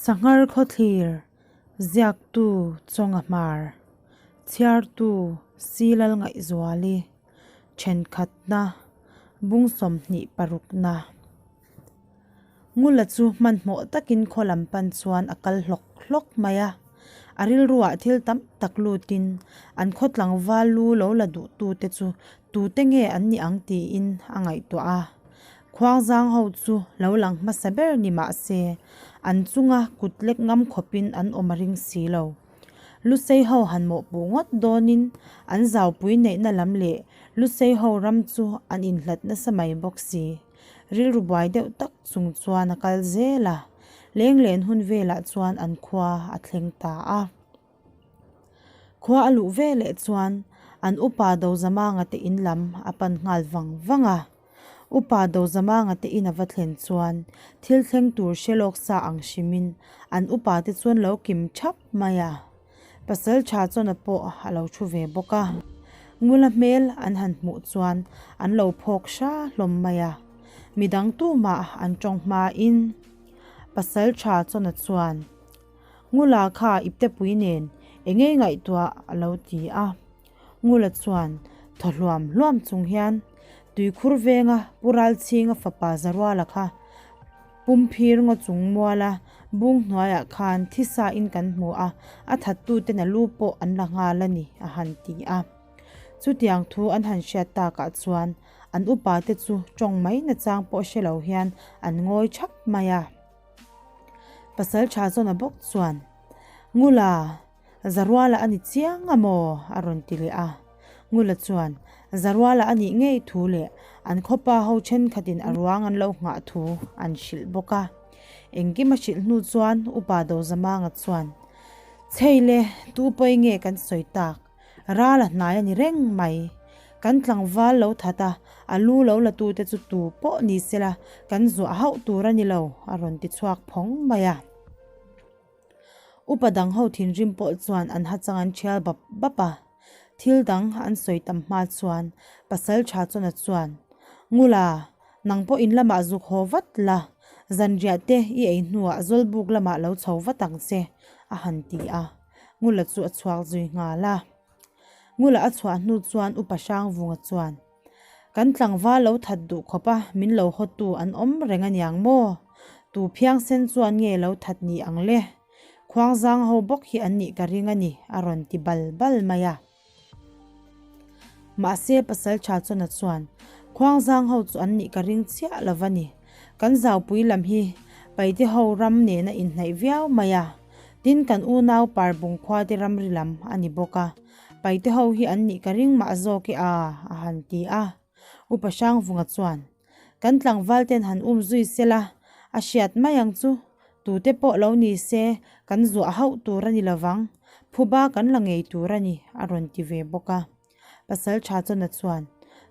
Sanghar khawthlir, Ziaktu Chawnga Hmar, Chhiartu Silal Ngaihzuali, Thenkhatna, Bung 26na. Ngula chu hmanhmawh takin khaw lam pan chuan a kal hlawk hlawk mai a. A rilruah thil tam tak lutin an khaw tlangval lu lo la duhtute chu tute nge an nih ang tiin a ngaihtuah a. Khuangzang ho chu lo lang hmasa ber ni mah se an chunga kut lek ngam khawpin an awm a ring si lo. Lusei ho han mawhpuh ngawt dawnin an zaupui neihna lam leh Lusei ho ram chu an inhlat nasa mai bawk si. Rilru buai deuh tak chung chuan a kal zel a, lenglen hun velah chuan an khua a thleng ta a. Khua a luh ve leh chuan an upa Dozamanga te in lam a pan nghal vang vang a. Upa Dozamanga te in a va thlen chuan thil thleng tur hre lawk sa ang hrimin an upa te chuan lo kim thap mai a. Pasal tha chuan a pawh a lo thu ve bawk a, Ngula hmel an han hmuh chuan an lo phawk hra hlawm mai a, midang tumah an tawng hmain Pasal tha chuan a chuan, Ngula kha iptepui nen engei ngaihtuah a lo ti a, Ngula chuan thaw hluam hluam chung hian tuikhur venga Pu Ralchhinga fapa Zaruala kha Pumphir ngaw chung muala bung hnuaiah khan thisa in kan hmu a, a thattuten a lu pawh an la nghal a ni, a han ti a. Chutiang thu an han hriat takah chuan an upa te chu tawng mai nachang pawh hre lo hian an ngawi thap mai a. Pasal tha zawn a bawk chuan, Ngula, Zaruala a ni chiang a maw? a rawn ti leh a. Ngula chuan, Zaruala a nih ngei thu leh an khawpa ho thenkhatin a ruang an lo nghah thu an hrilh bawk a. Engkim a hrilh hnu chuan Upa Dozamanga chuan, Chhei le, tu pawi nge kan sawi tak? Ral a hnai a ni reng mai. Kan tlangval lo that a, a lu lo la tute chu tu pawh ni sela kan zuah hauh tur a ni lo, a rawn ti chhuak phawng mai a. Upa dang ho thinrim pawh chuan an hachang an thial bap bap a, thil dang an sawi tam hma chuan pasal tha chuan a chuan, Ngula, nang pawh in lamah zuk haw vat la, zanriah te i ei hnuah Zawlbuk lamah lo chho vat ang che, a han ti a. Ngula chu a chhuak zui nghal a. Ngula a chhuah hnu chuan Upa Hrangvunga chuan, Kan tlangval lo that duh khawp a, min lo hawtu an awm reng aniang maw? Tu phiangsen chuan nge lo that ni ang le? Khuangzang ho bawk hi an nih ka ring a ni, a rawn ti bal bal mai a. Mahse pasal tha chuan a chuan, Khuangzang ho chu an nih ka ring chiah lo va ni. Kan zaupui lam hi Paite ho ram nena inhnaih viau mai a, tin kan unau Parbung khuate ramri lam a ni bawk a. Paite ho hi an nih ka ring mah zawk e a, a han ti a. Upa Hrangvunga chuan, Kan tlangval ten han um zui sela, a hriat mai ang chu. Tute pawh lo ni se, kan zuah hauh tur a ni lovang. Phuba kan la ngei tur a ni, a rawn ti ve bawk a. Pasal tha chawna chuan,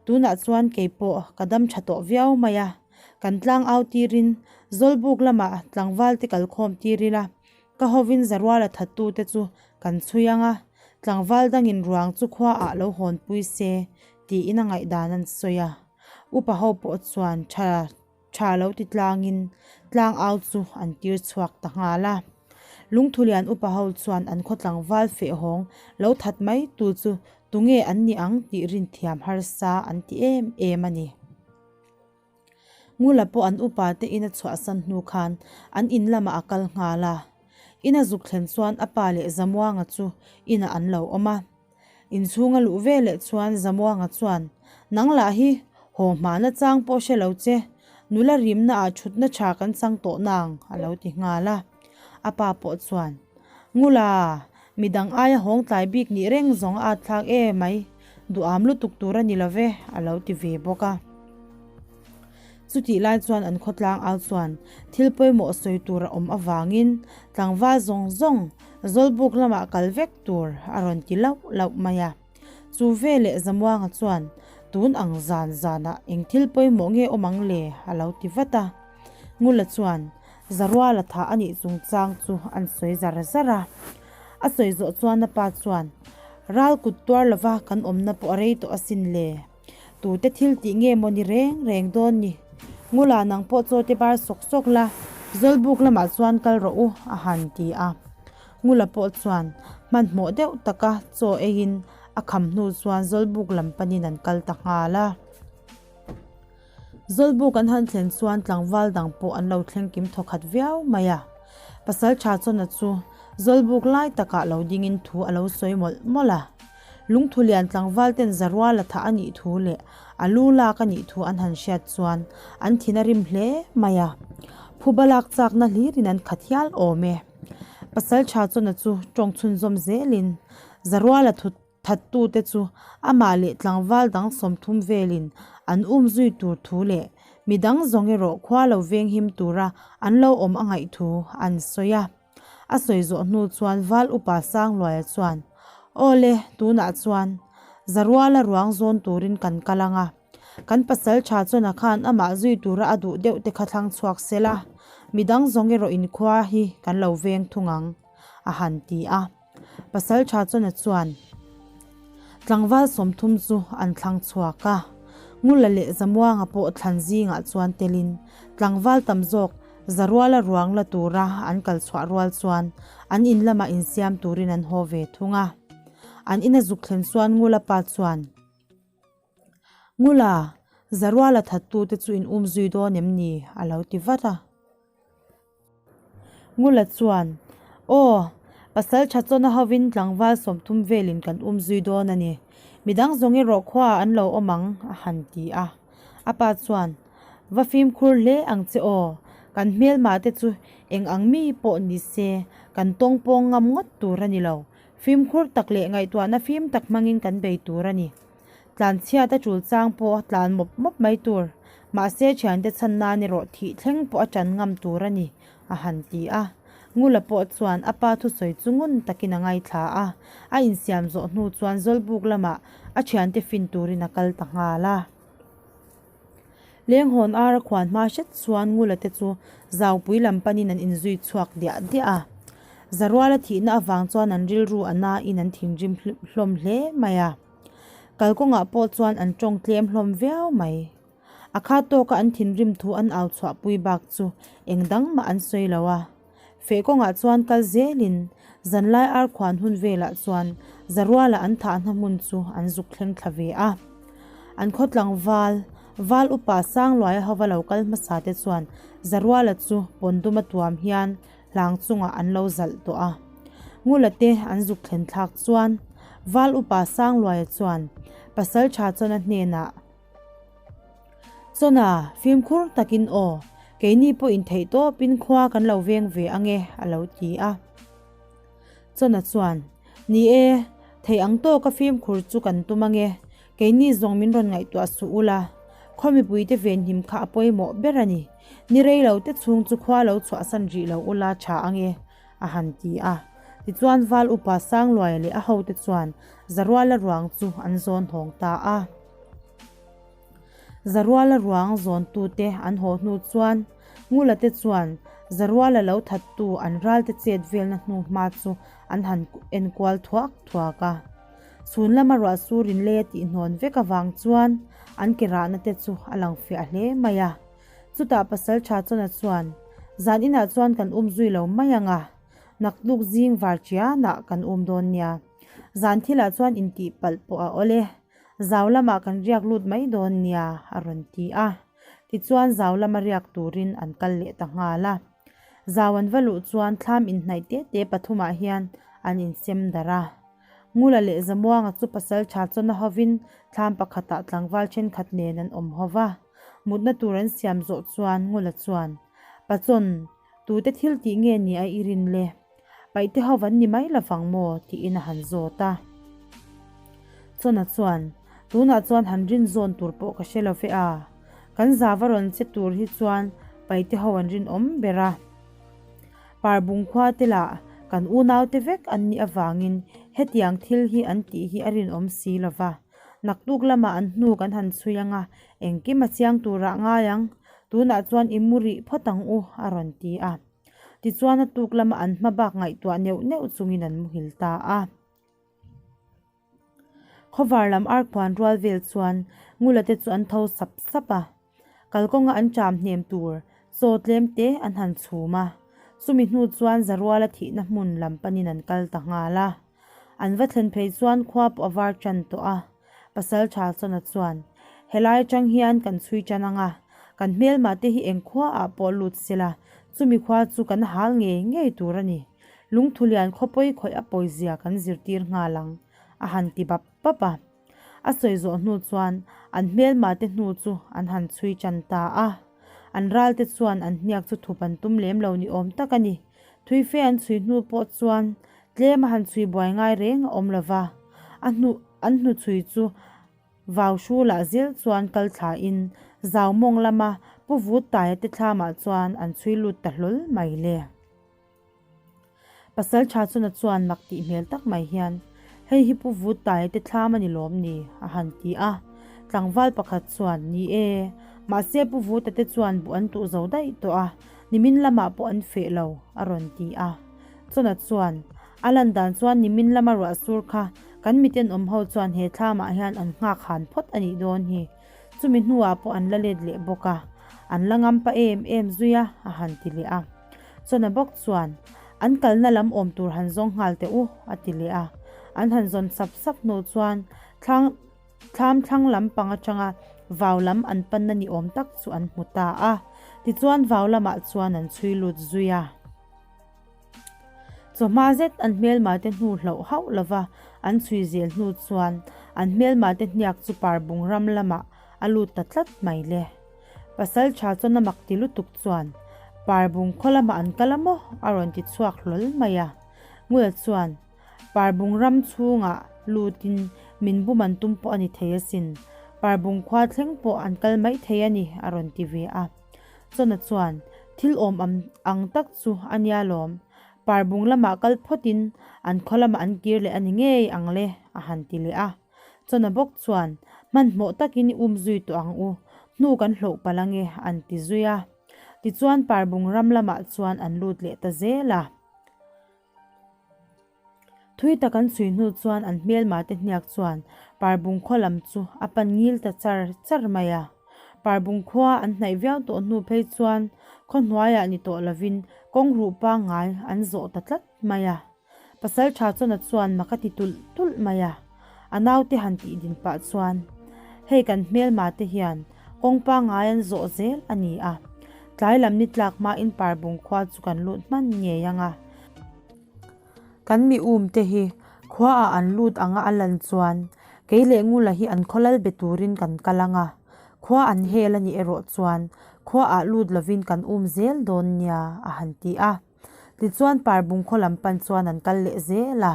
Tunah chuan kei pawh ka dam tha tawh viau mai a. Kan tlang au tirin Zawlbuk lamah tlangval te kalkhawm tir ila, Ka hovin Zaruala thattute chu kan chhui ang a, tlangval dangin ruang chu khuaah lo hawnpui se tiin a ngaihdan an sawi a. Upa ho pawh chuan tha tha lo ti tlangin tlang au chu an tir chhuak ta nghal a. Lungthulian upa ho chuan an khaw tlangval fehhawng lo that mai tu chu tunge an ni ang tih rinthiam harsa an ti em em a ni. Ngula pawh an upa te in a chhuahsan hnu khan an in lamah a kal nghal a. In a zuk thlen chuan a pa leh Zamuanga chu inah an lo awm a. Inchhung a luh ve leh chuan Zamuanga chuan, Nang lah hi haw hmana chang pawh hre lo che, nula rimna ah thutna tha kan chang tawh nang a lo ti nghal a. A pa pawh chuan, Ngula, midang aia hawng tlai bik nih reng zawng a at thlak e mai. Duham lutuk tur a ni lo ve, a lo ti ve bawk a. Chutih lai chuan an khawtlang au chuan thil pawimawh sawi tur a awm avangin tlangval zawng zawng Zawlbuk lamah kal vek tur a rawn ti lauh lauh mai a. Chu veleh Zamuanga chuan tun ang zan zanah eng thil pawimawh nge awm ang le a lo ti vat a. Ngula chuan Zaruala thah a nih chungchang chu an sawi zar zar a. A sawi zawh chuan a pa chuan, Ral kut tuar lova kan awmna pawh a rei tawh asin le. Tute thil tih nge maw ni reng reng dawn ni? Ngula nang pawh chaw te bar sawk sawk la, Zawlbuk lamah chuan kal rawh u, a han ti a. Ngula pawh chuan hmanhmawh deuh taka chaw eiin a kham hnu chuan Zawlbuk lam panin an kal ta nghal a. Zawlbuk an han thlen chuan tlangval dang pawh an lo thleng kim thawkhat viau mai a. Pasaltha Chawna chu Zawlbuk lai takah lo dingin thu a lo sawi mawlh mawlh a. Lungthu lian tlangval ten Zarual a thah a nih thu leh a lu lak a nih thu an han hriat chuan an thin a rim hle mai a. Phuba lak chakna hlirin an khat hial awm e. Pasaltha Chawna chu tawng chhunzawm zelin Zarual a thut Thattute chu amah leh tlangval dang 30 velin an um zui tur thu leh midang zawng erawh khua lo venghim tura an lo awm a ngaih thu an sawi a. A sawi zawh hnu chuan Val Upa Sangluaia chuan, Aw le, tunah chuan Zaruala ruang zawn turin kan kal ang a, kan pasal tha chuan a khan amah zui tura a duh deuh te kha thlang chhuak sela, midang zawng erawh inkhua hi kan lo veng thung ang, a han ti a. Pasal tha Chawna chuan tlangval 30 chu an thlang chhuak a, Ngula leh Zamuanga pawh thlan zingah chuan telin tlangval tam zawk Zaruala ruang la tura an kal chhuah rual chuan an in lamah insiam turin an haw ve thung a. An ina zuk thlen chuan Ngula pa chuan, Ngula, Zaruala thattute chu in um zui dawn em ni? a lo ti vat a. Ngula chuan, Aw, pasal tha chawna hovin tlangval 30 velin kan um zui dawn a ni. Midang zawng erawh khuaah an lo awm ang, a han ti a. A pa chuan, Va fimkhur hle ang che aw, kan hmelmah te chu eng ang mi pawh ni se, kan tawng pawng ngam ngawt tur a ni lo. Fimkhur tak leh ngaihtuahna fim tak hmangin kan bei tur a ni. Tlan chhiat a tul chang pawh a tlan mawp mawp mai tur, mahse thiante chhan nan erawh thih thleng pawh a tan ngam tur a ni, a han ti a. Ngula pawh chuan a pa thusawi chu ngun takin a ngaithla a, a insiam zawh hnu chuan Zawlbuk lamah a thiante fin turin a kal ta nghal a. Lenghawn ar a khuan hma hret chuan Ngula te chu Zaupui lam panin an inzui chhuak diah diah a. Zaruala thihna avang chuan an rilru a nain an thinrim hlawm hle mai a. Kalkawngah pawh chuan an tawng tlem hlawm viau mai. A kha tawka an thinrim thu an au chhuahpui bak chu eng dang mah an sawi lo a. Feh kawngah chuan kal zelin zanlai ar khuan hun velah chuan Zaruala an thahna hmun chu an zuk thleng thla ve a. An khaw tlangval, Val upa Sangluaia hova lo kal hmasa te chuan Zaruala chu pawnduma tuam hian hlang chungah an lo zalh tawh a. Ngula te an zuk thlen thlak chuan Val upa Sangluaia chuan Pasal tha chuan a hnenah, Chawna, fimkhur takin aw, keini pawh intheih tawpin khua kan lo veng ve ange a lo ti a. Chawna chuan, Ni e, theih ang tawka fimkhur chu kan tum ange, keini zawng min rawn ngaihtuah suh ula, khaw mipuite venhim kha a pawimawh ber a ni, ni rei lo te chhung chu khua lo chhuahsan rih lo ula tha ange, a han ti a. Tichuan Val Upa Sangluaia leh a hote chuan Zaruala ruang chu an zawn hawng ta a. Zaruala ruang zawntute an haw hnu chuan Ngula te chuan Zaruala lo thattu an ralte chet velna hnu hma chu an han en kual thuak thuak a. Chhun lama ruah sur in lei a tihhnawn vek avang chuan an ke rahna te chu a lang fiah hle mai a. Chutah Pasaltha Chawna chuan, Zan inah chuan kan um zui lo mai ang a, naktuk zing var chianah kan um dawn nia. Zan thilah chuan intih palh pawh a awl e. Zau lamah kan riak lut mai dawn nia, a rawn ti a. Tichuan zau lama riak turin an kal leh ta nghal a. Zau an va luh chuan thlam inhnaih te te pathumah hian an insem darh a. Ngula leh Zamuanga chu pasal tha chawna hovin thlam pakhatah tlangval thenkhat nen an awm ho va. Mutna tur an siam zawh chuan Ngula chuan, Pachawn, tute thil tih nge ni a i rin le? Paihte ho van ni mai lovang maw? tiin a han zawt a. Chawna chuan, Tunah chuan han rin zawn tur pawh ka hre lo ve a, kan zava rawn che tur hi chuan paihte ho an rinawm ber a. Parbung khua te lah kan unaute vek an nih avangin hetiang thil hi an tih hi a rinawm si lo va. Naktuk lamah an hnu kan han chhui ang a, engkim a chiang turah ngai ang. Tunah chuan i mu rih phawt ang u, a rawn ti a. Tichuan a tuk lama an hma bak ngaihtuah neuh neuh chungin an muhil ta a. Khawvar lam arkhuan rual vel chuan Ngula te chu an tho sap sap a. Kalkawnga an ṭam hnem tur Chaw tlem te an han chhum a, chumi hnu chuan Zaruala thihna hmun lam panin an kal ta nghal a. An va thlen phei chuan khua pawh a var tan tawh a, Pasaltha Chawna chuan, Helai atang hian kan chhui tan ang a, kan hmelmah te hi eng khua ah pawh lut sela, chumi khua chu kan hal ngei ngei tur a ni. Lungthulian khawpawi khawih a pawizia kan zirtir nghal ang, a han ti bap bap a. A sawi zawh hnu chuan an hmelmah te hnu chu an han chhui tan ta a. An ral te chuan an hniak chu thup an tum lem lo ni awm tak a ni. Thuife an chhui hnu pawh chuan tlem a han chhui buai ngai reng a awm lo va. A hnu an hnu chhui chu vau hrulah zil chuan kal thlain zau mawng lama Pu Vut Taia te thlamah chuan an chhui lut ta hlawl mai le. Pasal tha chuna chuan mak tih hmel tak mai hian, Hei hi Pu Vut Taia te thlam a ni lawm ni? a han ti a. Tlangval pakhat chuan, Ni e, mahse Pu Vuta te chuan buh an tuh zo daih tawh a, nimin lamah pawh an feh lo, a rawn ti a. Chuna chuan, A lan dan chuan nimin lama ruah sur kha kan mitenawm ho chuan he thlamah hian an nghak han phawt a nih dawn hi. Chumi hnuah pawh an la let leh bawk a, an la ngam pa em em zui a, a han ti leh a. Chawna bawk chuan, An kalna lam awm tur han zawng nghal teh u, a ti leh a. An han zawn sap sap hnu chuan thlang thlam thlang lam pang atanga vau lam an panna ni awm tak chu an hmu ta a. Tichuan vau lamah chuan an chhui lut zui a. Chawhma zet an hmelma te hnu hloh hauh lova an chhui zel hnu chuan an hmelma te hniak chu parbung ram lamah a lut ta tlat mai le. Pasal tha chuan a mak ti lutuk chuan parbung khaw lamah an kal a maw a rawn ti chhuak hlawl mai a. Ngula chuan parbung ram chhungah lutin min bum an tum pawh a ni thei asin. Parbung khua thleng pawh an kal mai thei a ni a rawn ti ve a. Chawna chuan, Thil awm ang tak chu a nia lawm. Parbung lamah kal phawtin an khaw lamah an kir leh a ni ngei ang le, a han ti leh a. Chawna bawk chuan, Hmanhmawh takin i um zui tawh ang u, hnu kan hloh palh ange, an ti zui a. Tichuan Parbung ram lamah chuan an lut leh ta zel a. Thui tak an chhui hnu chuan an hmelma te hniak chuan Parbung khaw lam chu a pan ngil ta char char mai a. Parbung khua an hnaih viau tawh hnu phei chuan khaw hnuaiah ni tawh lovin kawng ruh pangngai an zawh ta tlat mai a. Pasal tha chawna chuan mak a ti tulh tulh mai a. A naute han tih din pah chuan, Hei kan hmelma te hian kawng pangngai an zawh zel a ni a. Tlai lam ni tlak hmain Parbung khua chu kan lut hman ngei ang a. Kan mi um te hi khuaah an lut anga a lan chuan kei leh Ngula hi an khawlal be turin kan kal ang a, khua an hel a nih erawh chuan khuaah lut lovin kan um zel dawn nia a han ti a. Tichuan Parbung khaw lam pan chuan an kal leh zel a.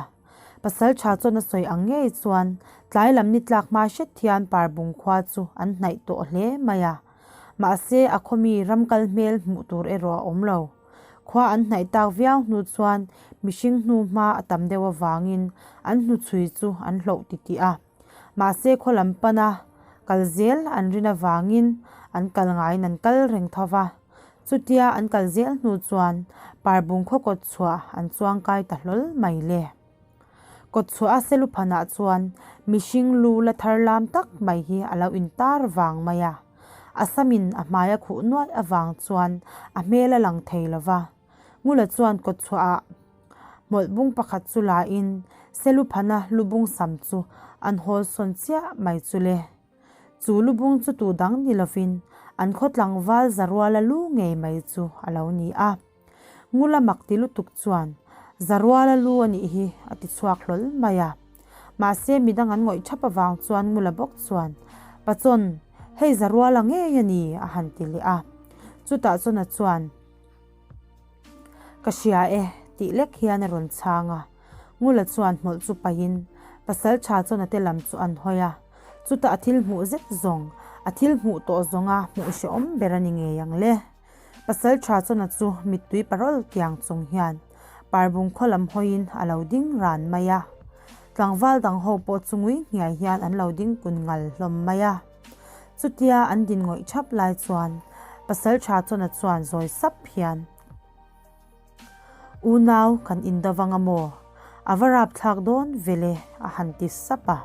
Pasal tha chuan a sawi ang ngei chuan tlai lam ni tlak hma hret hian Parbung khua chu an hnaih tawh hle mai a. Mahse a khawmi ram kal hmel hmuh tur erawh a awm lo. Khua an hnaih tak viau hnu chuan mihring hnu hma a tam deuh avangin an hnuchhui chu an hloh titih a. Mahse khaw lam pana kal zel an rin avangin an kal ngaiin an kal reng tho va. Chutia an kal zel hnu chuan Parbung khaw kawt chhuah an chuang kai ta hlawl mai le. Kawt chhuah a seluphanah chuan mihring lu la thar lam tak mai hi a lo intar vang mai a. A samin a hmai a khuh nuaih avang chuan a hmel a lang thei lo va. Ngula chuan kawtchhuahah hmawlh bung pakhat chu lain Seluphana lubung sam chu an hawl sawn chiah mai chu le. Chu lubung chu tu dang ni lovin an khaw tlangval Zaruala lu ngei mai chu a lo ni a. Ngula mak ti lutuk chuan, Zaruala lu a nih hi, a ti chhuak hlawl mai a. Mahse, midang an ngawih thap avang chuan Ngula bawk chuan, Pachawn, hei Zaruala ngei a ni, a han ti leh a. Chutah Chawna chuan, Ka hria e, tih lek hian a rawn chhang a. Ngula chuan hmawlh chu paihin, Pasal tha Chawna te lam chu an hawi a. Chutah a thil hmuh zet zawng, a thil hmuh tawh zawnga hmuh hrehawm ber a ni ngei ang le. Pasal tha chawna chu mittui parawl kiang chung hian Parbung khaw lam hawiin a lo ding ran mai a. Tlangval dang ho pawh chu ngui nghiai hian an lo ding kun ngal hlawm mai a. Chutia an din ngawih thap lai chuan Pasal tha chawna chuan zawi sap hian, Unau kan indo vang a maw? A va rapthlak dawn vele a han ti sap a.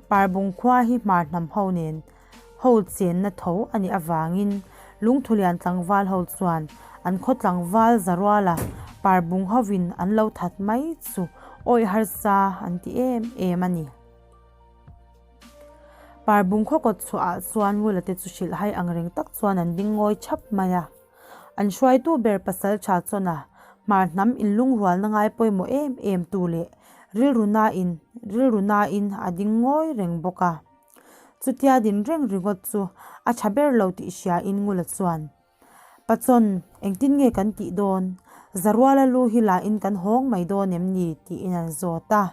Parbung khua hi hmar hnam ho nen Ho chenna tho a nih avangin Lungthulian tlangval ho chuan an khaw tlangval Zaruala parbung hovin an lo that mai chu awih harsa an ti em em a ni. Parbung khaw kawt chhuahah chuan Ngula te chu hrilh hai ang reng tak chuan an ding ngawi thap mai a. An hruaitu ber pasal tha chuan a hmar hnam inlungrualna ngai pawimawh em em tu leh rilru nain rilru nain a ding ngawi reng bawk a. Chutia din reng ringawt chu a tha ber lo tih hriain Ngula chuan, Pachawn, engtin nge kan tih dawn? Zaruala lu hi lain kan hawng mai dawn em ni? tiin an zawt a.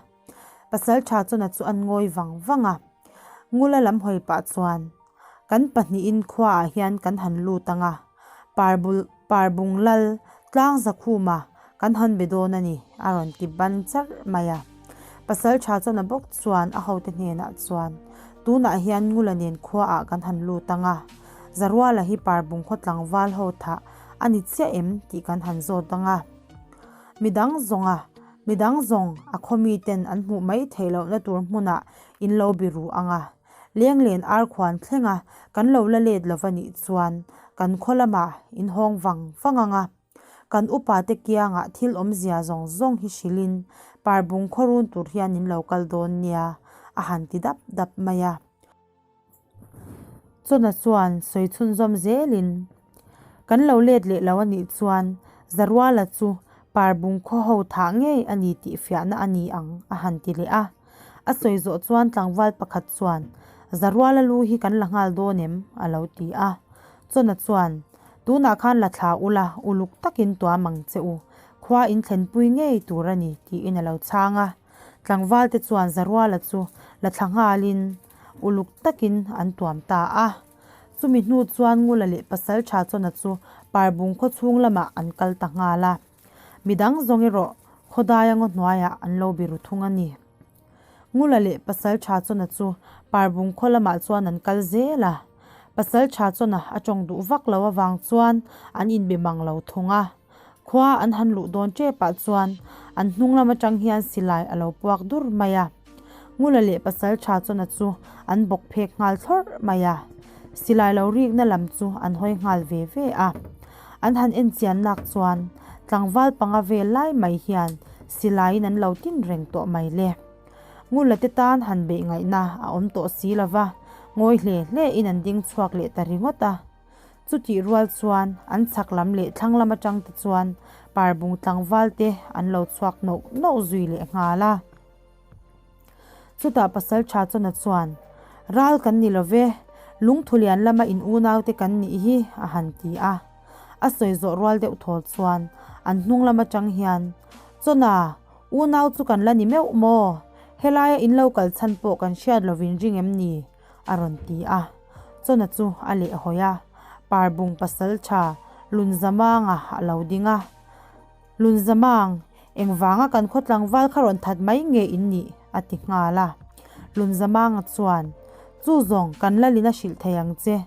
Pasal tha chuan a chu an ngawi vang vang a. Ngula lam hawi pah chuan, Kan pahnihin khuaah hian kan han lut ang a, Parbul Parbung lal tlang Zakhuma kan han be dawn a ni, a rawn ti ban charh mai a. Pasal tha chuan a bawk chuan a hote hnenah chuan, Tunah hian Ngula nen khuaah kan han lut ang a, Zaruala hi Parbung khaw tlangval ho thah a ni chiah em tih kan han zawt ang a. Midang zawnga Midang zawng a khaw miten an hmuh mai theih lohna tur hmunah in lo bi ru ang a, lenglen ar khuan thlenga kan lo la let lova nih chuan kan khaw lamah in hawng vang vang ang a. Kan upa te kiangah thil awmzia zawng zawng hi hrilhin parbung khaw run tur hian in lo kal dawn nia a han ti dap dap mai a. Chawna chuan sawi chhunzawm zelin, Kan lo let leh lo a nih chuan Zaruala chu Parbung khaw ho thah ngei a ni tih fiahna a ni ang a han ti leh a. A sawi zawh chuan tlangval pakhat chuan, Zaruala lu hi kan la nghal dawn em? a lo ti a. Chawna chuan, Tunah khan la thla ula, uluk takin tuam ang che u. Khua in thlenpui ngei tur a ni tiin a lo chhang a. Tlangvalte chuan Zaruala chu la thla nghalin uluk takin an tuam ta a. Chumi hnu chuan Ngula leh Pasalṭha Chawna chu Parbung khaw chhung lamah an kal ta nghal a. Midang zawng erawh khawdaia ngaw hnuaiah an lo biru thung a ni. Ngula leh Pasalṭha Chawna chu Parbung khaw lamah chuan an kal zel a. Pasalṭha Chawna a tawng duh vak lo avang chuan an inbe mang lo thung a. Khua an han luh dawn tepah chuan an hnung lam atang hian silai a lo puak dur mai a. Ngula leh pasal tha chawna chu an bawk phek nghal thlawrh mai a. Silai lo rikna lam chu an hawi nghal ve ve a. An han en chian nak chuan tlangval panga vel lai mai hian silaiin an lo tin reng tawh mai le. Ngula te tan han beih ngaihna a awm tawh si lova, ngawi hle hle in an ding chhuak leh ta ringawt a. Chutih rual chuan an chhak lam leh thlang lam atang te chuan parbung tlangval te an lo chhuak nauh nauh zui leh nghal a. Chutah pasal tha chawna chuan, Ral kan ni lo ve, lungthulian lama in unau te kan nih hi a han ti a. A sawi zawh rual deuh thawl chuan an hnung lam atang hian, Chawna, unau chu kan la ni meuh maw? Helaia in lo kal chhan pawh kan hriat lovin ring em ni? a rawn ti a. Chawna chu a lehhawi a, Parbung pasal tha Lunzamanga a lo ding a. Lunzamang, engvanga kan khaw tlangval kha rawn that mai nge in nih? a ti nghal a. Lunzamanga chuan, Chu zawng kan lalin a hrilh thei ang che.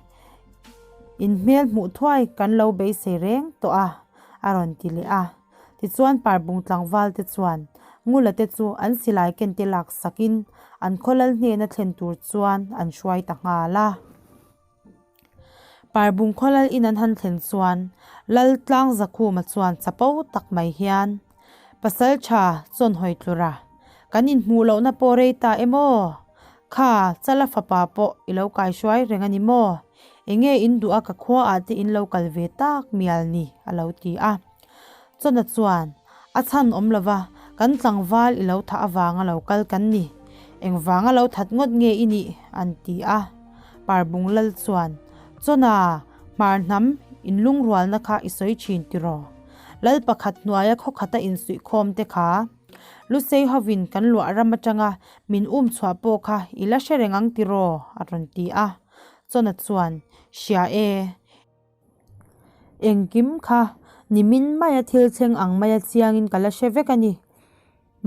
In hmel hmuh thuai kan lo beisei reng tawh a, a rawn ti leh a. Tichuan Parbung tlangval te chuan Ngula te chu an silai ken te lak sakin an khawlal hnena thlen tur chuan an hruai ta nghal a. Parbung khawlal in an han thlen chuan Lal Tlangzakhuma chuan chapo tak mai hian Pasal tha chawn hawi tlur a, kan inhmuh lohna pawh rei ta em aw? Kha Chala fapa pawh i lo kaihruai reng a ni maw? Enge in duh a ka khua ah te in lo kal ve tak mial ni a lo ti a. Chawna chuan, A chhan awm lova, kan tlangval i lo thah avanga lo kal kan ni. Engvanga lo that ngawt nge i nih? an ti a. Parbung lal chuan, Chawna, hmar hnam inlungrualna kha i sawi thin tiraw? Lal pakhat hnuaia khawkhata insuihkhawm te kha Lusei hovin kan luah ram atanga min um chhuah pawh kha i la hre reng ang tiraw? a rawn ti a. Chawna chuan, Hria e. Engkim kha nimin maia thil thleng ang maia chiangin ka la hre vek a ni.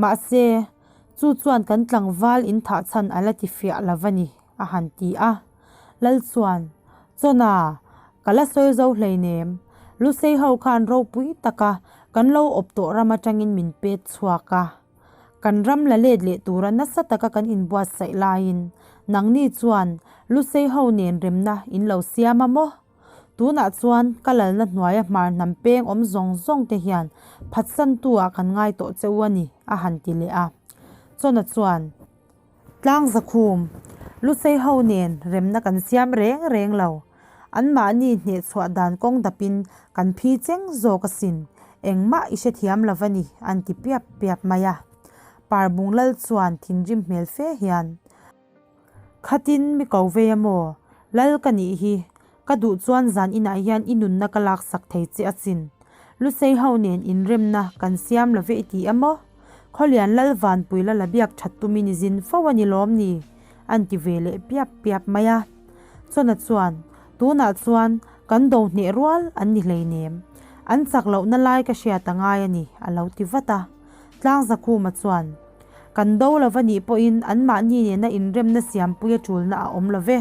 Mahse, chu chuan kan tlangval in thah chhan a la ti fiah lo va ni, a han ti a. Lal chuan, Chawna, ka la sawi zo hleinem. Lusei ho khan ropui taka kan lo awp tawh ram atangin min pet chhuak a. Kan ram la let leh tura nasa taka kan inbuatsaih laiin nangni chuan Lusei ho nen remna in lo siam a maw? Tunah chuan ka lalna hnuaia hmar hnam peng awm zawng zawng te hian phatsantu ah kan ngai tawh che u a ni, a han ti leh a. Chawna chuan, Tlangzakhum, Lusei ho nen remna kan siam reng reng lo. Anmahni hnehchhuah dan kawng dapin kan phi cheng zawk asin, engmah i hrethiam lo va ni, an ti piap piap mai a. Parbung lal chuan thinrim hmel fe hian, Khatin mi ko vei a maw? Lal ka nih hi, ka duh chuan zan inah hian i nunna ka laksak thei che asin. Lusei ho nen inremna kan siam lo ve i ti a maw? Khawlian lal vanpui la la biak that tumin i zin fo a ni lawm ni? An ti ve leh piap piap mai a. Chawna chuan, Tunah chuan kan do hneh rual an ni hleinem. An chak lohna lai ka hriat a ngai a ni, a lo ti vat a. Tlangzakhuma chuan, Kan do lo va nih pawhin anmahni nena inremna siampuia tulna a awm lo ve.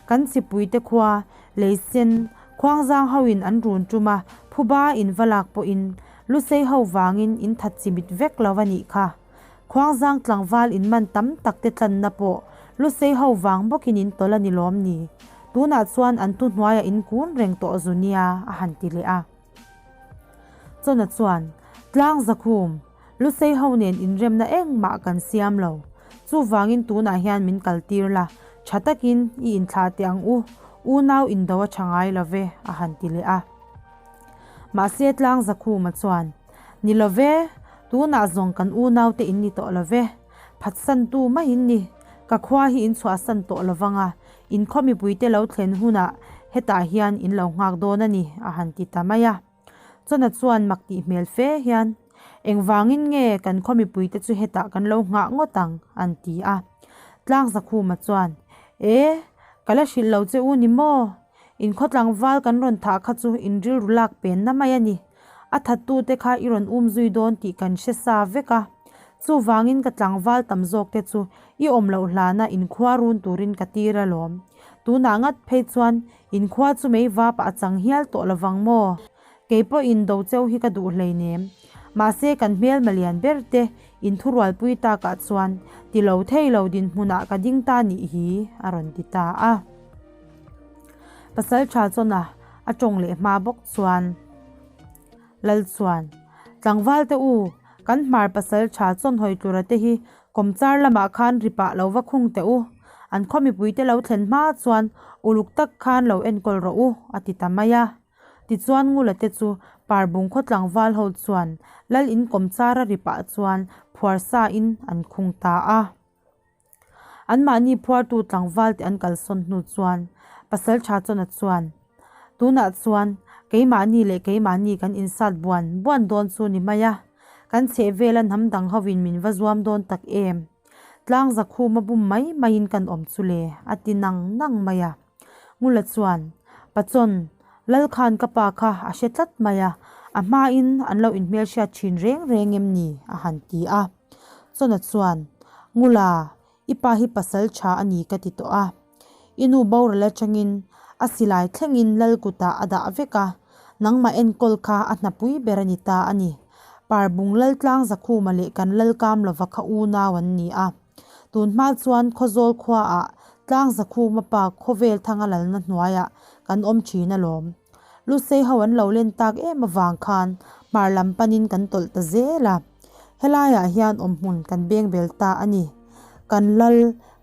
Kan chipuite khua, leisen, khuangzang hoin an run tum a, phuba in va lak pawhin lusei ho vangin in that chimit vek lo va nih kha. Khuangzang tlangval in man tam tak te tlanna pawh lusei ho vang bawkin in tawlh a ni lawm ni? Tunah chuan an thuhnuaiah in kun reng tawh zu nia, a han ti leh a. Chawna chuan, Tlang Zakhum, Lusei ho nen inremna engmah kan siam lo. Chuvangin tunah hian min kaltir la, tha takin i inthlah teh ang u, unau indo a tha ngai lo ve, a han ti leh a. Mahse Tlang Zakhuma chuan, Ni lo ve, tunah zawng kan unaute in ni tawh lo ve, phatsantu mai in ni, ka khua hi in chhuahsan tawh lo vang a, in khaw mipuite lo thlen hunah hetah hian in lo nghak dawn a ni, a han ti ta mai a. Chawna chuan mak tih hmel fe hian, Engvangin nge kan khaw mipuite chu hetah kan lo nghah ngawt ang? an ti a. Tlangzakhuma chuan, E, ka la hrilh lo che u ni maw? In khaw tlangval kan rawn thah kha chu in rilru lak penna mai a ni. A thattute kha i rawn um zui dawn tih kan hre sa vek a. Chuvangin ka tlangval tam zawkte chu i awm loh hlana inkhua run turin ka tir alawm. Tunah ngat phei chuan Inkhua chu mei vap a chang hial tawh lovang maw? Kei pawhin do cheu hi ka duh hleinem. Mahse kan hmelma lian ber te inthurualpui takah chuan ti lo thei lo dinhmunah ka ding ta nih hi, a rawn ti ta a. Pasaltha chawna a tawng leh hma bawk chuan Lal chuan, Tlangval te u, kan hmar pasaltha chawnhawi tura te hi Kawmchar lamah khan ri pah lo va khung teh u, an khaw mipuite lo thlen hma chuan uluk tak khan lo enkawl rawh u, a ti ta mai a. Tichuan Ngula te chu Parbung khaw tlangval ho chuan Lal in kawmchara ri pah chuan phuar sa in an khung ta a. Anmahni phuartu tlangval te an kalsawn hnu chuan Pasaltha Chawna chuan, Tunah chuan keimahni leh keimahni kan insat buan buan dawn chu ni mai a. Kan chheh vela hnam dang hovin min va zuam dawn tak em? Tlang zakhuma bum mai maiin kan awm chu le, a ti nang nang mai a. Ngula chuan, Pachawn, Lal khan ka pa kha a hre tlat mai a, a hmain an lo inhmelhriat thin reng reng em ni? a han ti a. Chawna chuan, Ngula, I pa hi pasal tha a ni ka ti tawh a. I nu boral atangin a silai thlengin lal kutah a dah vek a, nangmah enkawl kha a hnapui ber a ni ta a ni. Parbung Laltlang Zakhuma leh kan Lalkam lova kha unau an ni a. Tun hma chuan Khawzawl khuaah Tlang Zakhuma pa khawvel thanga lalna hnuaiah kan awm thin alawm. Lusei ho an lo len tak em avang khan hmar lam panin kan tawlh ta zel a. Helaiah hian awmhmun kan beng bel ta a ni. Kan lal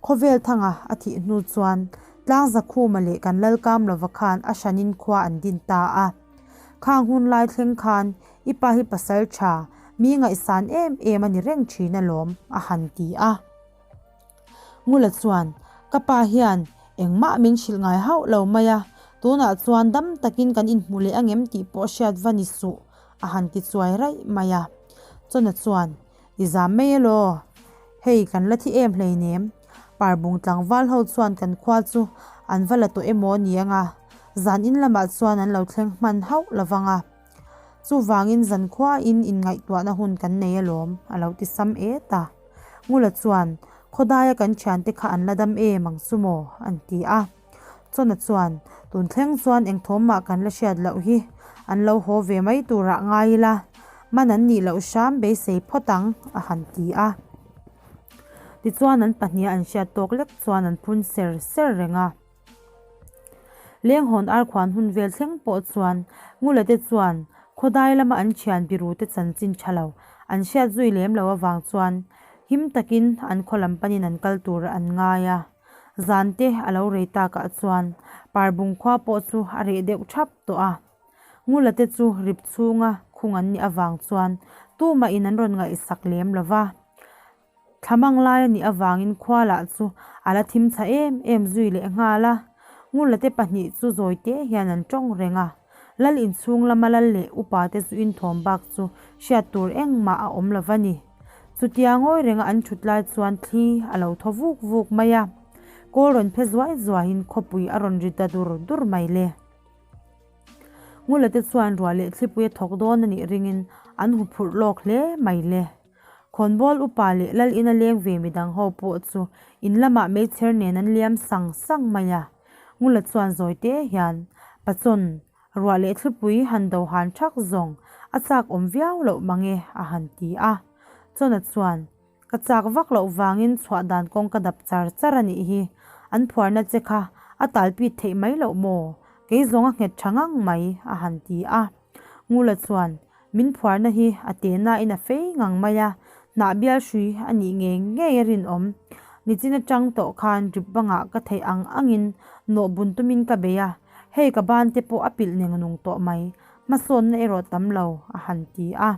khawvel thanga a thih hnu chuan Tlangzakhuma leh kan lal Kamlova khan a hranin khua an din ta a. Khang hun lai thleng khan i pa hi pasal tha, mi ngaihsan em em a ni reng thin alawm, a han ti a. Ngula chuan, Ka pa hian engmah min hrilh ngai hauh lo mai a, tunah chuan dam takin kan inhmu leh angem tih pawh hriat va ni suh, a han ti chuai raih mai a. Chawna chuan, I zam mai elaw? Hei kan la thi em hleinem. Parbung tlangval ho chuan kan khua chu an va la tawh emaw ni anga, zan in lamah chuan an lo thleng hman hauh lovang a. Chuvangin zan khuain inngaihtuahna hun kan nei alawm, a lo ti sam et a. Ngula chuan, Khawdaia kan thiante kha an la dam em ang chu maw? an ti a. Chawna chuan, Tun thleng chuan eng thawm mah kan la hriat loh hi, an lo haw ve mai turah ngai ila, man an nih loh hram beisei phawt ang, a han ti a. Tichuan an pahniha an hriat tawk lek chuan an phun ser ser reng a. Lenghawn arkhuan hun vel thleng pawh chuan Ngula te chuan khawdai lama an thian birute chanchin tha lo an hriat zui lem lo avang chuan him takin an khaw lam panin an kal tur an ngai a. Zan te a lo rei takah chuan Parbung khua pawh chu a reh deuh thap tawh a. Ngula te chu rip chhunga khung an nih avang chuan tumah in an rawn ngaihsak lem lo va. Thlamang lai a nih avangin khua lah chu a la thim chha em em zui leh nghal a. Ngula te pahnih chu zawi te hian an tawng reng a. Lal inchhung lama lal leh upa te zu inthawm bak chu hriat tur engmah a awm lo va ni. Chutia ngawi renga an thut lai chuan thli a lo thaw vuk vuk mai a. Kawl rawn phe zuai zuaiin khawpui a rawn ri ta dur dur mai le. Ngula te chuan ruah leh thlipui a thawk dawn a nih ringin an huphurh lawk hle mai le. Khawnbawl upa leh lal ina leng ve midang ho pawh chu in lamah meichher nen an liam sang sang mai a. Ngula chuan zawi te hian Pachawn, ruah leh thlipui han do han thak zawng a chak awm viau loh mange a han ti a. Chawna chuan Ka chak vak loh vangin chhuah dan kawng ka dap char char a nih hi. An phuarna che kha a talpit theih mai loh maw? Kei zawng a nghet tha ngang mai, a han ti a. Ngula chuan, Min phuarna hi a tehnain a fei ngang mai a, hnah bial hrui a nih ngei ngei a rinawm. Nichin atang tawh khan drip bangah ka theih ang angin nawh bun tumin ka bei a, hei ka ban te pawh a pilh neng nung tawh mai, hmasawnna erawh tam lo, a han ti a.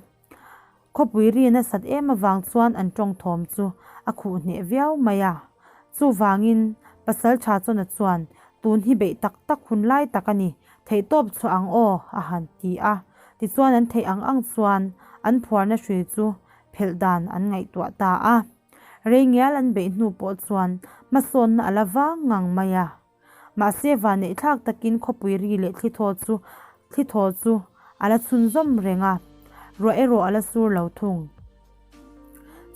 Khawpui ri nasat em avang chuan an tawng thawm chu a khuh hneh viau mai a. Chuvangin, Pasaltha Chawna chuan, Tun hi beih tak tak hun lai tak a ni, theihtawp chhuah ang aw, a han ti a. Tichuan an theih ang ang chuan an phuarna hrui chu phelh dan an ngaihtuah ta a. Rei ngial an beih hnu pawh chuan hmasawnna a la vang ngang mai a. Mahse vanneih thlak takin khawpui ri leh thlithaw chu thlithaw chu a la chhunzawm reng a, ruah erawh a la sur lo thung.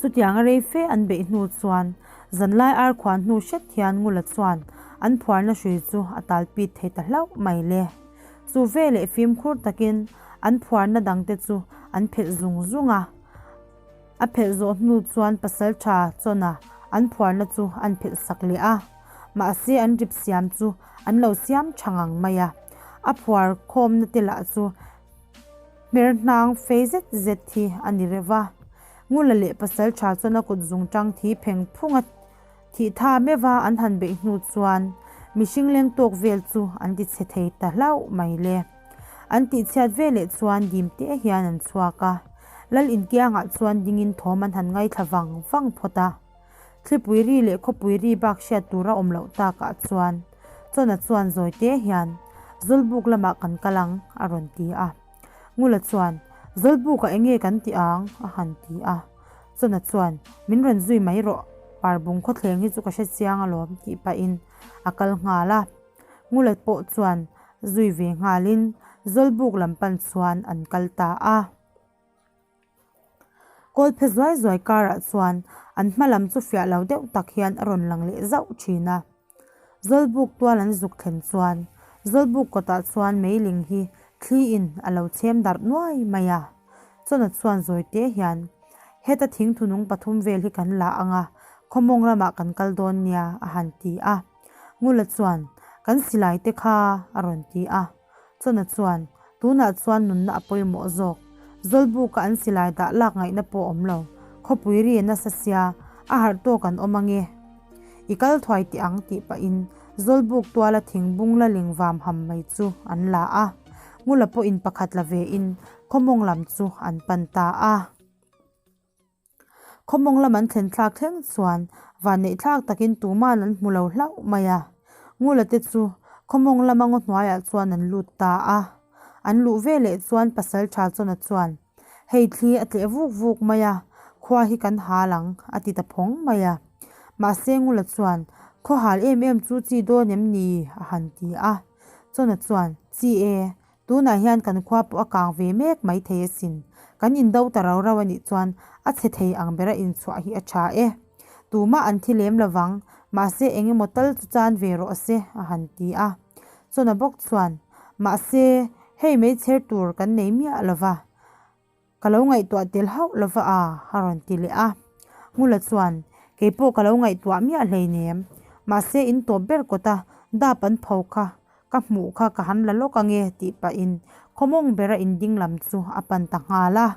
Chutianga rei fe an beih hnu chuan zanlai ar khuan hnu hret hian Ngula chuan an phuarna hrui chu a talpit thei ta hlauh mai le. Chu veleh fimkhur takin an phuarna dangte chu an phelh zung zung a. A phelh zawh hnu chuan pasaltha Chawna an phuarna chu an phelh sak leh a, mahse an rip siam chu an lo siam tha ngang mai a. A phuar khawmna te lah chu hmer hnang fei zet zet hi a ni reuh va. Ngula leh pasaltha Chawna kut zung tang thi pheng phung a thih tha meuh a an han beih hnu chuan mihring leng tawk vel chu an ti chhe thei ta hlauh mai le. An tihchhiat veleh chuan dim te hian an chhuak a, Lal inkiangah chuan dingin thawm an han ngaithla vang vang phawt a. Thlipui ri leh khawpui ri bak hriat tur a awm loh takah chuan Chawna chuan zawi te hian, Zawlbuk lamah kan kal ang, a rawn ti a. Ngula chuan, Zawlbukah eng nge kan ti ang? a han ti a. Chawna chuan, Min rawn zui mai rawh, Parbung khawthleng hi chu ka hre chiang alawm, tih pahin a kal nghal a. Ngula pawh chuan zui ve nghalin Zawlbuk lam pan chuan an kal ta a. Kawlphe zuai zuai karah chuan an hma lam chu fiah lo deuh tak hian a rawn lang leh zauh thin a. Zawlbuk tual an zuk thlen chuan Zawlbuk kawtah chuan meiling hi thli in a lo chhem darh nuai mai a. Chawna chuan zawi te hian heta thingthunung pathum vel hi kan la ang a, khawmawng ramah kan kal dawn nia a han ti a. Ngula chuan, Kan silai te kha a rawn ti a. Chawna chuan, Tunah chuan nunna a pawimawh zawk. Zawlbuka an silai dah lak ngaihna pawh awm lo. Khawpui ri a nasa sia, a harh tawk an awm ange. I kal thuai teh ang tih pahin Zawlbuk tuala thingbung la ling vam ham mai chu an la a. Ngula pawhin pakhat la vein khawmawng lam chu an pan ta a. Khawmawng lam an thlen thlak thleng chuan vanneih thlak takin tuman an hmu lo hlauh mai a. Ngula te chu khawmawng lama ngaw hnuaiah chuan an lut ta a. An luh veleh chuan pasal tha chawna chuan, Hei thli a tleh vuk vuk mai a, khua hi kan hal ang, a ti ta phawng mai a. Mahse Ngula chuan, Khaw hal em em chu chi dawn em ni? a han ti a. Chawna chuan, Chi e, Tunah hian kan khua pawh a kang ve mek mai thei asin. Kan indo ta rau rau a nih chuan a chhe thei ang bera inchhuah hi a tha e. Tumah an thi lem lovang, mahse eng emaw tal chu chan ve rawh se, a han ti a. Chawna bawk chuan, Mahse, hei meichher tur kan nei miah lova. Ka lo ngaihtuah tel hauh lova a, a rawn ti leh a. Ngula chuan, Keipawh ka lo ngaihtuah miah hleinem. Mahse in tawp ber kawta dap an pho kha. Ka hmuh kha ka han la lawk ange tih pahin khawmawng bera in ding lam chu a pan ta nghal a.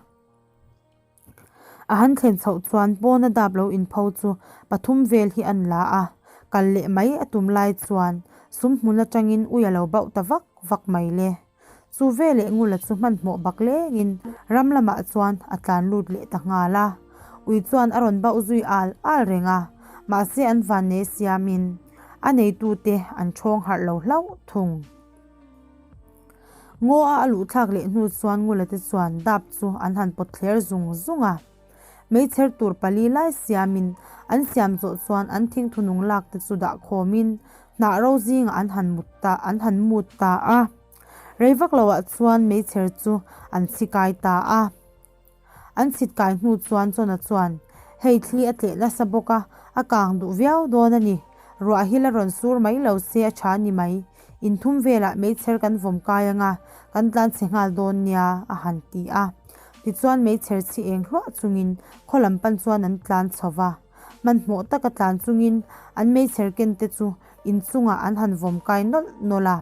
A han thlen chhoh chuan pawna dap lo inpho chu pathum vel hi an la a, kal leh mai a tum lai chuan sum hmun atangin ui a lo bauh ta vak vak mai le. Chu veleh Ngula chu hmanhmawh bak lengin ram lamah chuan a tlan lut leh ta nghal a. Ui chuan a rawn bauh zui al al reng a, mahse an vannei siamin a neitute an ṭhawng harh lo hlauh thung. Ngaw a a luh thlak leh hnu chuan Ngula te chuan dap chu an han pawt thler zung zung a. Meichher tur pali lai siamin an siam zawh chuan an thingthu nung lak te chu dah khawmin hnah ro zingah an han mut ta an han mut ta a. Rei vak loah chuan meichher chu an chhi kai ta a. An chhit kai hnu chuan Chawna chuan, Hei thli a tleh nasa bawk a, a kang duh viau dawn a ni. Ruah hi la rawn sur mai lo se a tha ni mai. Inthum velah meichher kan vawm kai anga, kan tlan chhe nghal dawn nia, a han ti a. Tichuan meichher chhi eng hluah chungin khaw lam pan chuan an tlan chho va. Hmanhmawh taka tlan chungin an meichher ken te chu inchungah an han vawm kai nawlh nawlh a.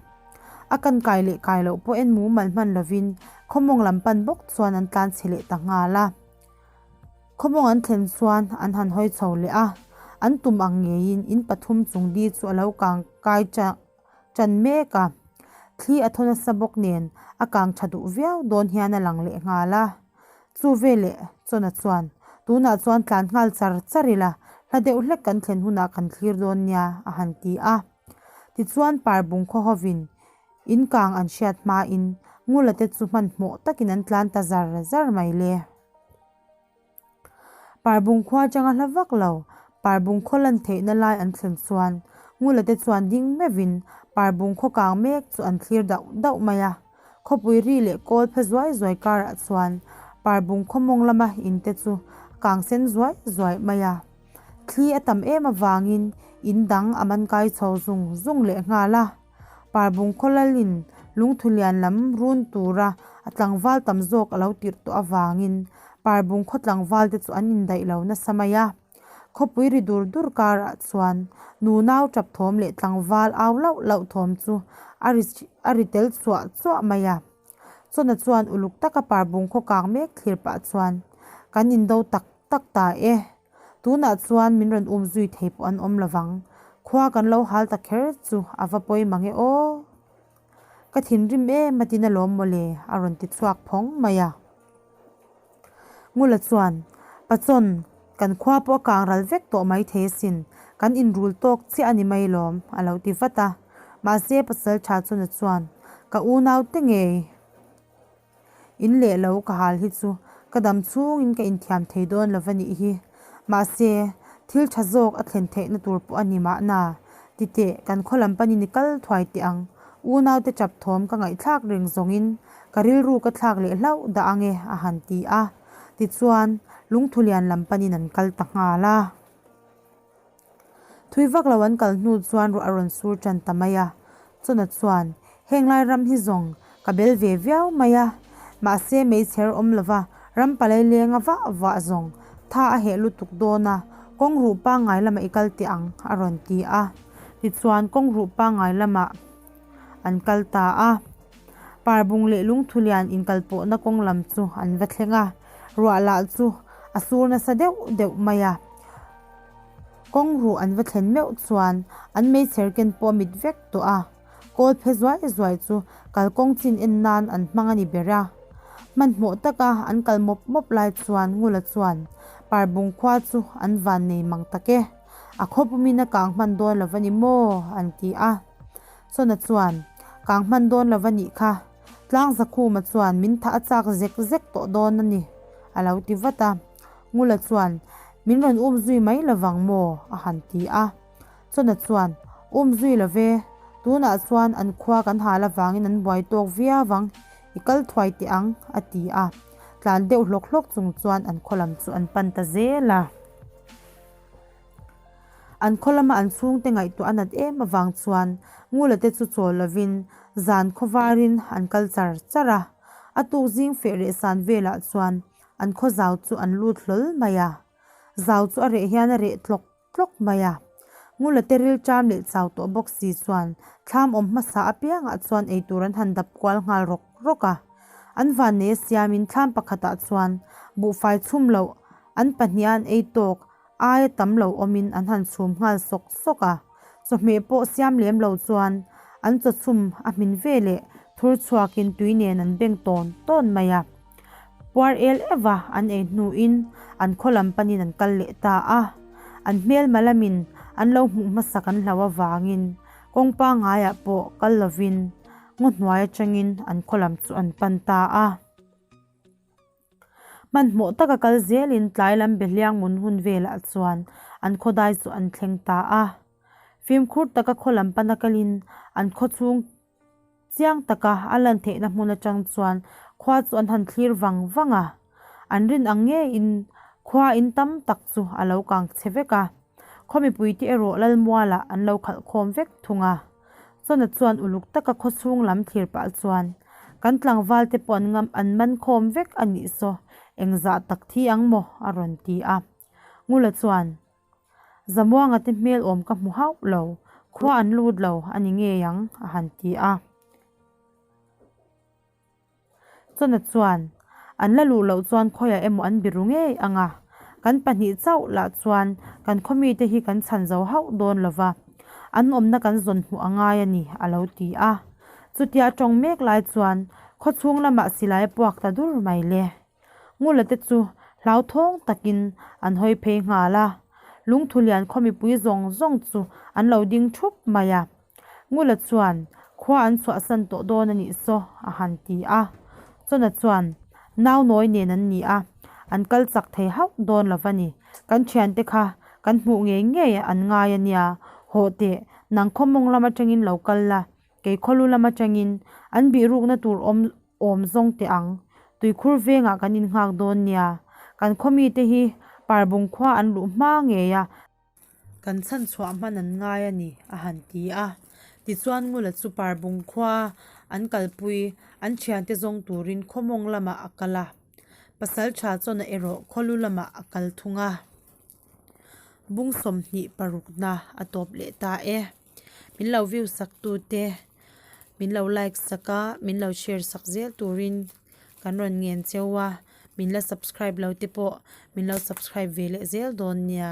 A kan kai leh kai loh pawh en mumal hman lovin khawmawng lam pan bawk chuan an tlan chhe leh ta nghal a. Khawmawng an thlen chuan an han hawi chho leh a, an tum ang ngeiin in pathum chung di chu a lo kang kai tan mek a. Thli a thaw nasa bawk nen a kang tha duh viau dawn hian a lang leh nghal a. Chu veleh Chawna chuan, Tunah chuan tlan nghal char char ila, hla deuh hlek kan thlen hunah kan thlir dawn nia, a han ti a. Tichuan Parbung khaw hovin in kang an hriat hmain Ngula te chu hmanhmawh takin an tlan ta zar zar mai le. Parbung khua atanga hla vak lo, Parbung khaw lan theihna lai an thlen chuan Ngula te chuan ding meuhin Parbung khaw kang mek chu an thlir dauh dauh mai a. Khawpui ri leh kawl phe zuai zuai karah chuan Parbung khaw mawng lama in te chu a kang sen zuai zuai mai a. Thli a tam em avangin in dang a man kai chho zung zung leh nghal a. Parbung khawlalin lungthu lian lam run tura a tlangval tam zawk a lo tirh tawh avangin Parbung khaw tlangval te chu an indaih lo nasa mai a. Khawpui ri dur dur karah chuan nunau tap thawm leh tlangval au lauh lauh thawm chu a ri a ri tel chuah chuah mai a. Chawna chuan uluk taka Parbung khaw kang mek thlir pah chuan kan indo tak tak ta e. Tunah chuan min rawn um zui thei pawh an awm lovang. Khua kan lo hal ta kher chu a va pawi mang e aw. Ka thinrim em a tin alawm mawle a rawn ti chhuak phawng mai a. Ngula chuan, Pachawn, kan khua pawh a kang ral vek tawh mai thei asin, kan inrul tawk chiah a ni mai lawm a lo ti vat a. Mahse pasal tha chuna chuan, Ka unaute ngei. In leh lo ka hal hi chu ka dam chhungin ka inthiam thei dawn lo va nih hi. Mahse, thil tha zawk a thlen theihna tur pawh a ni mahna. Titeh, kan khaw lam panin i kal thuai teh ang. Unaute tap thawm ka ngaihthlak reng zawngin ka rilru ka thlak leh hlauh dah ang e, a han ti a. Tichuan, lungthulian lam panin an kal ta nghal a. Thui vak lo an kal hnu chuan ruah a rawn sur tan ta mai a, Chawna chuan, Heng lai ram hi zawng ka bel ve viau mai a, mahse meichher awm lova ram palai lenga vah vah zawng tha a heh lutuk dawn a, kawng ruh pangngai lamah i kal teh ang, a rawn ti a. Tichuan kawng ruh pangngai lamah an kal ta a. Parbung leh Lungthulian inkalpawhna kawng lam chu an va thleng a, ruah lah chu a sur nasa deuh deuh mai a. Kawng ruh an va thlen meuh chuan an meichher ken pawh a mit vek tawh a, kawl phe zuai zuai chu kalkawng chin en nan an hmang a ni ber a. Hmanhmawh taka an kal mawp mawp lai chuan Ngula chuan Parbung khua chu an van nei mang tak e, a khaw pumin a kang hman dawn lo va ni maw? an ti a. Chawna chuan, Kang hman dawn lo va nih kha, Tlangzakhuma chuan min thah a chak zek zek tawh dawn a ni, a lo ti vat a. Ngula chuan, Min rawn um zui mai lovang maw? a han ti a. Chawna chuan, Um zui lo ve, tunah chuan an khua kan hal avangin an buai tawk viau ang, i kal thuai teh ang, a ti a. Tlan deuh hlawk hlawk chung chuan an khaw lam chu an pan ta zel a. An khaw lama an chhungte ngaihtuah a nat em avang chuan Ngula te chu chawl lovin zan khaw varin an kal char char a. A tuk zing feh leh san velah chuan An khaw zau chu an lut hlawl mai a, zau chu a reh hian a reh tlawk tlawk mai a. Ngula te rilṭam leh chau tawh bawk si chuan thlam awm hmasa apiangah chuan eitur an han dap kual nghal rawk rawk a. An vannei a siamin thlam pakhatah chuan buhfai chhum loh an pahniha an ei tawk aia tam lo awmin an han chhum nghal sawk sawk a. Chawhmeh pawh siam lem lo chuan an chaw chhum a hmin ve leh thur chhuakin tui nen an beng tawn tawn mai a. Puar el eva an ei hnuin an khaw lam panin an kal leh ta a. An hmelma lamin an lo hmuh hmasak an hlau avangin kawng pangaiah pawh kal lovin ngaw hnuai atangin an khaw lam chu an pan ta a. Hmanhmawh taka kal zelin tlai lam behliang mun hun velah chuan an khawdai chu an thleng ta a. Fimkhur taka khaw lam pana kalin an khaw chhung chiang taka a lan theihna hmun atang chuan khua chu an han thlir vang vang a. An rin ang ngeiin khua in tam tak chu a lo kang chhe vek a. Khaw mipuite erawh Lalmualah an lo khalh khawm vek thung a. Chawna chuan uluk taka khaw chhung lam thlir pah chuan, Kan tlangval te pawh an ngam an man khawm vek a nih saw, engzah tak thi ang maw? a rawn ti a. Ngula chuan, Zamuanga te hmel awm ka hmu hauh lo, khua an lut lo a ni ngei ang, a han ti a. Chawna chuan, An la luh loh chuan khawiah emaw an biru ngei ang a, kan pahnih chauh lah chuan kan khaw mite hi kan chhan zo hauh dawn lo va, an awmna kan zawn hmuh a ngai a ni, a lo ti a. Chutia tawng mek lai chuan khaw chhung lamah silai a puak ta dur mai le. Ngula te chu hlauthawng takin an hawi phei nghal a, lungthu lian khaw mipui zawng zawng chu an lo ding thup mai a. Ngula chuan, Khua an chhuahsan tawh dawn a nih saw, a han ti a. Chawna chuan, Nau nawi nen an ni a, an kal chak thei hauh dawn lo va ni. Kan thiante kha kan hmuh ngei ngei an ngai a nia, hawh teh, nang khaw mawng lam atangin lo kal la, kei khaw lu lam atangin an bihrukna tur awm awm zawng teh ang. Tuikhur vengah kan innghak dawn nia, kan khaw mite hi Parbung khua an luh hma ngei a, Kan chhan chhuah hman an ngai a ni, a han ti a. Tichuan Ngula chu Parbung khua an kalpui an thiante zawng turin khaw mawng lamah a kal a. Pasaltha Chawna erawh khaw lu lamah a kal thung a. Bung 26 na a tawp leh ta e. Min lo view sak tute, min lo like sak a, min lo share sak zel turin kan rawn ngen cheu a. Min la subscribe lo te pawh min lo subscribe ve leh zel dawn nia.